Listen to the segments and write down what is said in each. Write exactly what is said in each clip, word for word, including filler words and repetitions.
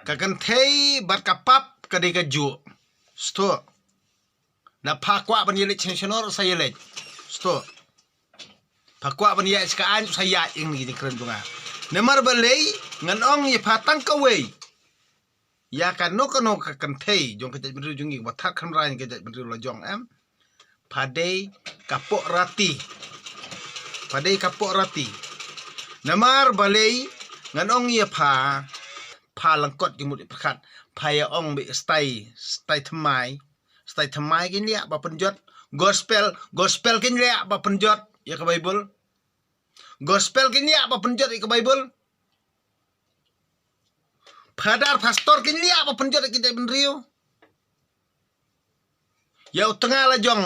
Ka kynthei bad ka pap ka dei ka juh. Sdang. Na pha kwah ban ïaleit shano shano sa ïaleit. Sdang. Pha kwah ban ïaid sha ka aiñ sa ïaid, ïa kine ki jingkren jong nga. Namar balei ngan ong ïa pha tang kawei. Ïa kano kano ka kynthei jong ka jaitbynriew jong ngi, ba thad khamrai ka jaitbynriew la jong em. Pha dei ka pohrati. Pha dei ka pohrati. Namar balei ngan ong ïa pha, pha lyngkot jingmut jingpyrkhat, pha ïa ong beit stai, stai thymmai. Stai thymmai kin liah ba pynjot. Gospel, gospel kin liah ba pynjot ïa ka Baibl. Gospel kin liah ba pynjot ïa ka Baibl. Phadar pastor kin liah ba pynjot ïa ka jaitbynriew. Ïa u tnga la jong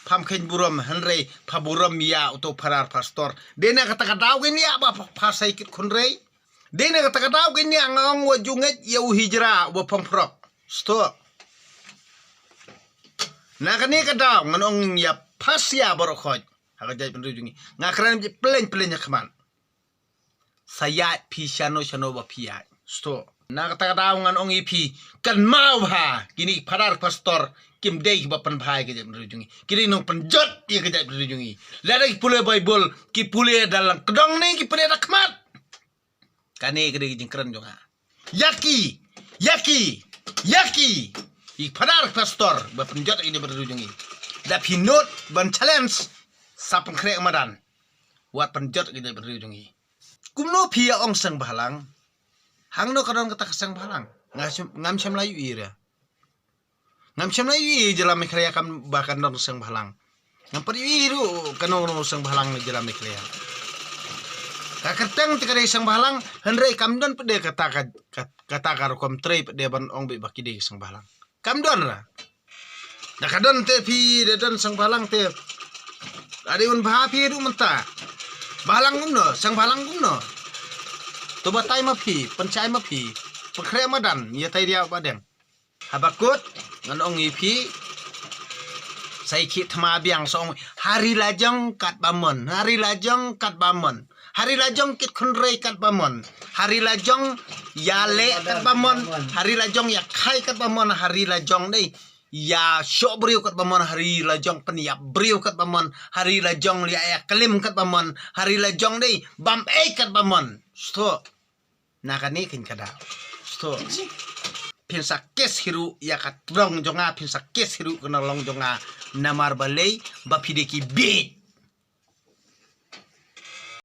pham kheiñ burom, hynrei pha burom ïa uto u phadar pastor. Dei na kata ka daw kin liah ba pha, pha sai kit khun rei. Dei na kata ka daw kin liah, nga ong wa ju ngeit ïa u hijra wa phong phrok. Sdang. Na kane ka daw ngan ong ïa pha sia baroh khoit ha ka jaitbynriew jong ngi. Nga kren beit pleng pleng ha khmat. Sa ïaid phi shano shano ba phi ïaid. Sdang. Na kata ka daw ngan ong ïa phi, kynmaw bha, kine ki phadar pastor kim dei kiba pynbha ïa ka jaitbynriew jong ngi. Ki dei nongpynjot ïa ka jaitbynriew jong ngi. Lada ki pule Baibl, ki pule da lyngkdong ne ki pule da khmat. Kane ka dei ka jingkren jong nga. Ïa ki, ïa ki, ïa ki, ki phadar pastor ba pynjot ïa ka jaitbynriew jong ngi. Da phi nud ban challenge, sa pynkhreh madan. Wat pynjot ïa ka jaitbynriew jong ngi. Kumno phi ïa ong seng bhalang? Hangno ka don kata ka seng bhalang? Nga shem, ngam shem la ïohi re. Ngam shem la ïohi jylla Meghalaya kam ba kan don seng bhalang. Ngam pat ïohi ruh kano kano seng bhalang na jylla Meghalaya. Ka kyrteng te ka dei seng bhalang, hynrei kam don pat de kata ka, ka, kata ka rukom trei pat de ban ong beit ba ki dei seng bhalang. Kam don ra. Da ka don te phi, da don seng bhalang te. Ade un bha phi ruh mynta. Bhalang kumno, seng bhalang kumno. To batai ma phi, pynshai ma phi. Pynkhreh madan, ïa tai dia ba deng. Haba kut, ngan ong ïa phi. Sa ïa ki thma biang sa ong, ha ri la jong katba mon, ha ri la jong katba mon. Ha ri la jong kit khun rei katba mon. Ha ri la jong ïa leh katba mon. Ha ri la jong ïa khai katba mon. Ha ri la jong dei ïa shoh briew katba mon. Ha ri la jong pynïap briew katba mon. Ha ri la jong ïa, ïa klim katba mon. Ha ri la jong dei bam ei katba mon. Sdang. Na kane kheiñ ka daw. Sdang. Phin sa kes hi ruh ïa ka long jong nga, phin sa kes hi ruh ka long jong nga. Namar balei, ba phi dei ki bieit.